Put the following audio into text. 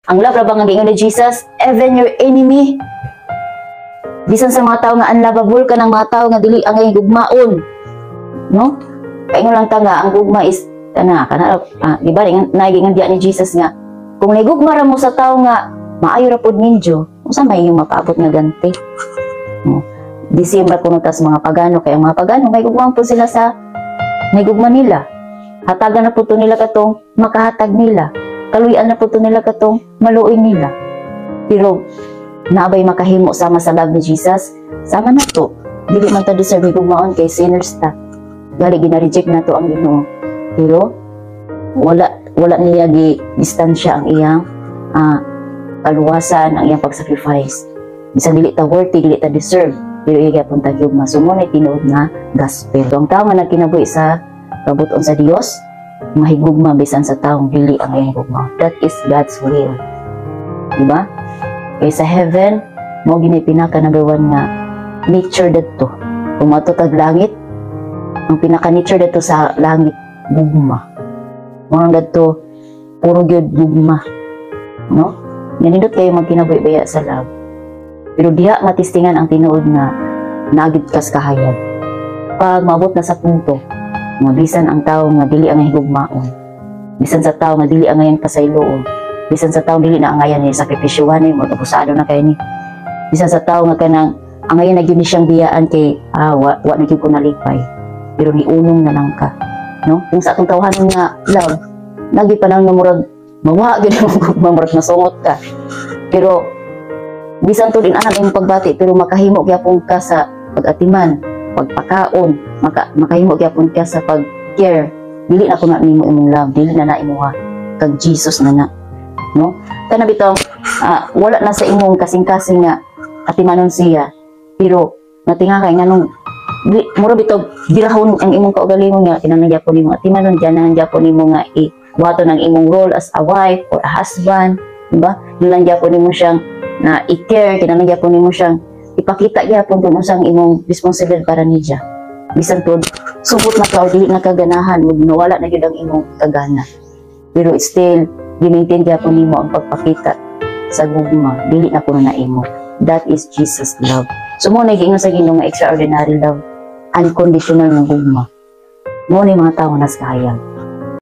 Ang love ra ba nga giingon ni Jesus, even your enemy? Bisan sa mga tao nga unlovable ka ng mga tao nga dili ang gugmaon. No? Kaingon lang ta nga ang gugma is kana kana di ba nagingon diya ni Jesus nga kung nigugma ra mo sa tao nga maayo ra pud ninyo, unsa may inyong mapaabot nga ganti? No? The same ra kuno tas mga pagano, kay ang mga pagano may gugma po sila sa may gugma nila. Hatagan na po to nila katong makahatag nila. Kaluyan na po to nila katong maluoy nila. Pero naabay makahimo sama sa love ni Jesus? Sama na to. Dili man ta deserve gugmaon kay sinners ta. Gali gina-reject na to ang Ginoo. Pero wala wala niya gi distansya ang iyang kaluwasan, ang iyang pag-sacrifice. Bisan dili ta worthy, dili ta deserve, pero iya gyapon ta gugma. So mo na tinuod nga gospel. So, ang tao nga nagkinabuhi sa kabut-on sa Dios, mahigugma bisan sa taong dili ang iyang gugma. That is God's will. Diba? Kay sa heaven, mo gini pinaka number one nga nature didto. Kung moadto tag langit, ang pinaka nature didto sa langit, gugma. Mo nang didto puro gyud gugma. No? Nindot kayo magkinabuhi baya sa love. Pero diha matistingan ang tinuod nga nagid kas kahayag. Pag maabot na sa punto nga bisan ang tao nga dili ang higugmaon, bisan sa tao nga dili ang ngayon pasayloon, bisan sa tao dili na angayan ni sakripisyuhan ni mag-abusado na kay ni. Bisan sa tao nga kanang angayan na gyud ni siyang biyaan kay wa na gyud ko nalipay. Pero niunong na lang ka. No? Kung sa atong tawhanon nga love, lagi pa lang nga murag mawa gyud mo gugma, murag masungot ka. Pero bisan to din anak imong pagbati, pero makahimo gyapon ka sa pag-atiman, pagpakaon, makahimo gyapon ka sa pag-care. Dili na ko na nimo imong love, dili na na imuha kag Jesus na na. No? Kana bitaw wala na sa imong kasing-kasing nga atimanon siya. Pero natinga kay nganong di, mura bitaw birahon ang imong kaugalingon nga kinahanglan gyapon nimo atimanon, diyan gyapon nimo nga i buhaton ang imong role as a wife or a husband, di ba? Kinahanglan gyapon nimo siyang na i-care, kinahanglan gyapon nimo siyang ipakita gyapon kung unsang imong responsibility para niya. Bisan pod subot na ka or dili na kaganahan, mug nawala na gyud ang imong kagana. Pero still, gi-maintain gyapon nimo ang pagpakita sa gugma, dili na kuno na imo. That is Jesus' love. So mo na giingon sa Ginoo nga extraordinary love, unconditional nga gugma. Mo ni mga tao nas kahayag.